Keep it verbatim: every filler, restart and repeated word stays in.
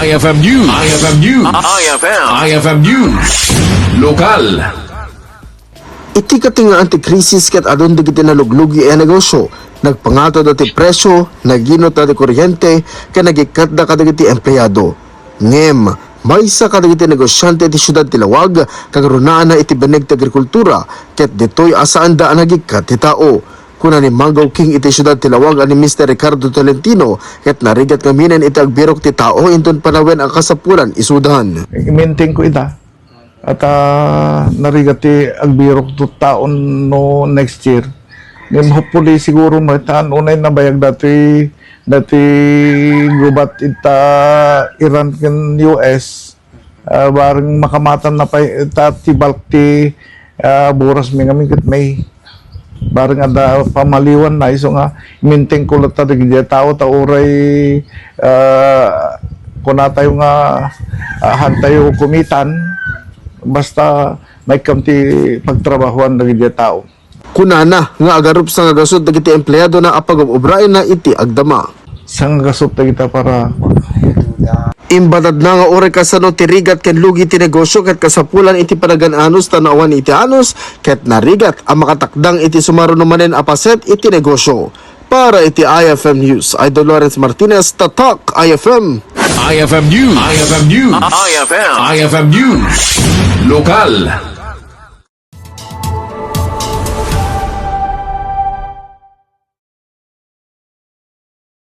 I F M News. I F M News. I F M. I F M News. Lokal. Iti katingaan ti krisis ket adun dagiti naluglugi a negosyo, nagpangatawda ti presyo, naginutda ti kuryente, ken nagikkatda kadagiti empleado. Ngem, maysa kadagiti negosiante iti siudad ti Laoag, kagrunaanna iti binneg ti agrikultura, ket ditoy a saanda a nagikkat ti tao. Kuna ni Mango King iti siudad ti Laoag a ni Mister Ricardo Tolentino, ket narigat ngamin iti agbirok ti tao inton panawen a kasapulan isudan. Imintengko ida. At, ah, narigat ti agbirok ti tao no next year. Ngem hopefully siguro met unay nabayag datoy, datoy gubat ita Iran ken U S. Ah, bareng makamatan na pay ita ti bulk ti, ah, buras mi ngamin ket may bareng adda pamaliwan na isu nga imintengko latta dagiti tao ta uray, ah, kunatayo nga, ah, hantayo kumitan basta maikkam ti pagtrabahuan dagiti tao. Kunana nga agarup sangagasut dagiti empleadona a pagub-ubraenna iti agdama. Sangagasut dagita para Imbatadna nga uray kasano ti rigat ken lugi ti negosyo ket kasapulan iti panagan-anos ta no awan iti anos ket narigat a makatakdang iti sumaruno manen a paset iti negosyo. Para iti I F M News, Idol Lawrence Martinez, Tatak I F M. I F M News. I F M News. I F M. I F M News. Lokal.